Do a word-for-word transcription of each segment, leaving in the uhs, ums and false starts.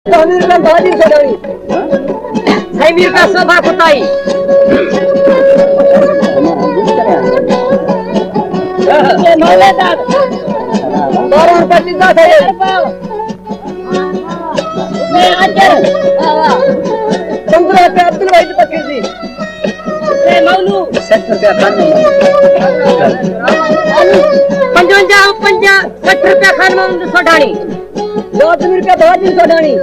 تعمیر کا بھاجی سو ڈاڑی۔ سائیں میر کا صوبہ کتائی۔ بارہ روپے پیزا تھا یہ۔ پندرہ روپے عبدالواحد پکیزی۔ پنجونجاہ پنجاہ سٹھ روپے خان محمد سوڈھانی۔ لازمی روپے بھاجی سوڈھانی۔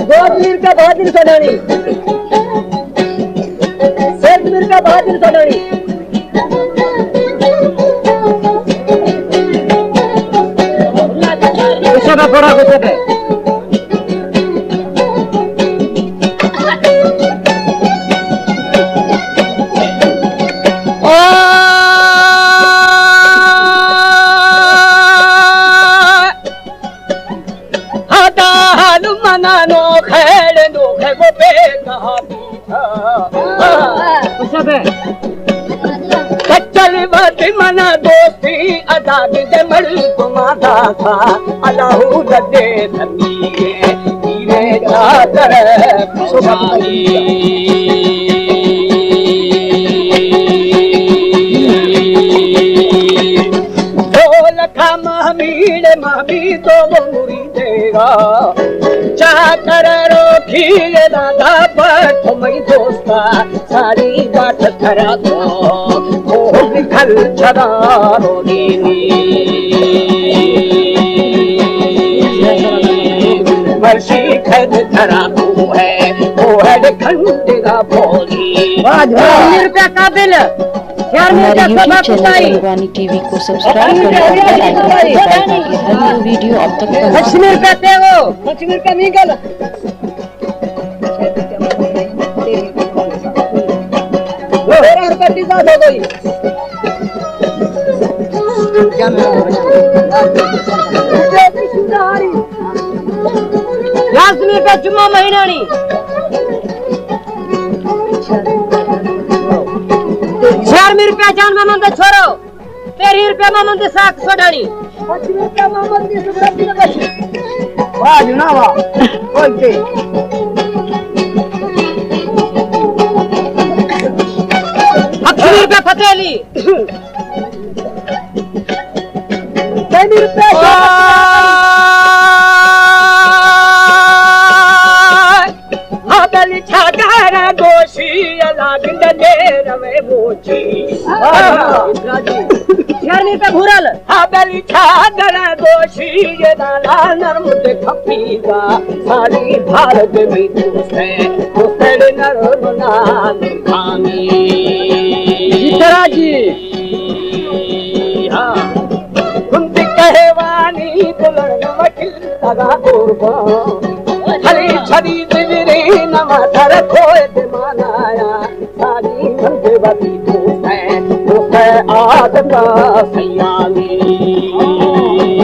لازمی روپے بھاجی سوڈھانی۔ لازمی روپے بھاجی سوڈھانی۔ اسے میں تھوڑا کچھ ہے۔ ہادا حال منا نو خیر نو خیر وہ بے کہا۔ کچل وقت منا دوستی آزاد دے مڑ گمادا تھا۔ اللہ دے سمیے پیرے چادر پشانی۔ دو لکھا محمید محمید تو وہ مریدے گا۔ چا کر روکھی دادا بٹھ میں دوستا۔ ساری بات کرا تو، او نکل چھڑا رو دینی۔ مرشی کھد کرا تو ہے، او ہڈ کھنڈ دا بولی۔ واہ جی واہ۔ چار میر روپے قابل، چار میر ہمارے روپے یوٹیوب سبق چینل کتائی۔ رنگوانی ٹی وی کو سبسکرائب کریں اور بیل آئیکن کو دبائیں تاکہ ہر نئی ویڈیو آپ تک پہنچ سکے۔ لکشمی روپے تے وہ، لکشمی روپے نہیں گل۔ تیرہ روپے پیزا دے دو جی۔ لازمی روپے جمعہ مہینہ نی۔ چار میر روپے جان محمد دا چھوڑو۔ تیرہیں روپے محمد دی ساکھ سوڈھاݨی۔ واہ جی واہ، واہ۔ کوئی تے۔ اٹھویں روپے پتیلی۔ تیرہیں روپے۔ ہابل چھاگارا گوشی، الگ ڈلے روے موچی۔ یار نہیں پہ گھورل۔ ہابل چھاگارا گوشی، یہ دانا نرم تے کھپی دا۔ ساری بھارت میں دوست ہے، دوست نرم نال کھانی۔ جترا جی۔ ہاں۔ ہن دی کہوانی بلند وکیل تگا قربان۔ ہلی چھڑی دیوری نواں در کھوئے تے مان آیا۔ ساری مندے والی دوست ہے، دوست ہے عادت سیانی۔